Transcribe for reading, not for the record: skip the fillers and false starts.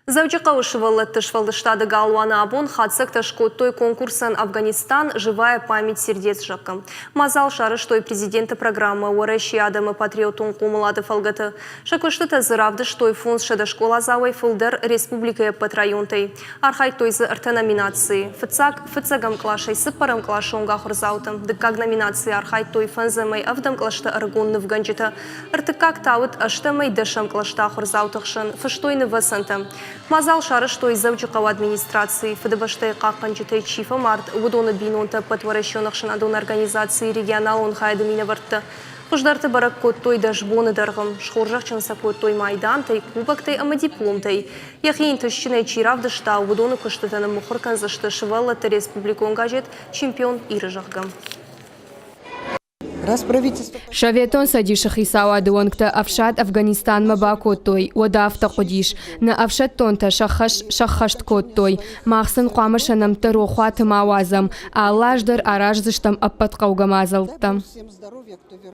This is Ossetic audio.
Дзӕуджыхъӕуы сывӕллӕтты сфӕлдыстады галуаны абон хатдзӕгтӕ скодтой конкурсӕн «Афганистан. Живая память сердец» зӕгъгӕ. Мадзал сарӕзтой президенты программӕ Уӕрӕсейы адӕмы патриотон хъомылады фӕлгӕты. Сӕ куыстытӕ дзы равдыстой 500 скъоладзауӕй фылдӕр республикӕйы ӕппӕт районтӕй. Архайдтой дзы ӕртӕ номинацийы. Фыццаг, фыццӕгӕм къласӕй цыппӕрӕм къласы онг ахуырдзаутӕ. Дыккаг номинацийы архайдтой фӕндзӕмӕй ӕвдӕм кълӕсты ӕрыгон нывгӕнджытӕ. Ӕртыккаг та уыд ӕстӕмӕй дӕсӕм кълӕсты ахуырдзауты хсӕн, фыстой нывӕцӕнтӕ. Мадзал сарӕзтой Дзӕуджыхъӕуы администрацийы, Фыдыбӕстӕйы хъахъхъӕнджытӕй чи фӕмард, уыдоны бинонтӕ ӕппӕтуӕрӕсеон ӕхсӕнадон организацийы регионалон хайады минӕвӕрттӕ. Хуыздӕрты бӕрӕг кодтой дӕс боны дӕргъы. Схорзӕхджын сӕ кодтой майдантӕй, кубоктӕй ӕмӕ дипломтӕй. Йӕхи ӕнтыстджынӕй чи равдыста, уыдоны куыстытӕ ныммыхуыр кӕндзысты сывӕллӕтты республикон газет «Чемпион Иры», зӕгъгӕ. Советон Цӕдисы хицауады уӕнгтӕ ӕфсад Афганистанмӕ бакодтой, уӕд афтӕ хъуыдис. Нӕ ӕфсӕддонтӕ сӕ хӕс сӕххӕст кодтой. Мах сын хъуамӕ сӕ нӕмттӕ рохуаты ма уадзӕм. Алы аз дӕр араздзыстӕм ӕппӕт хъӕугӕ мадзӕлттӕ.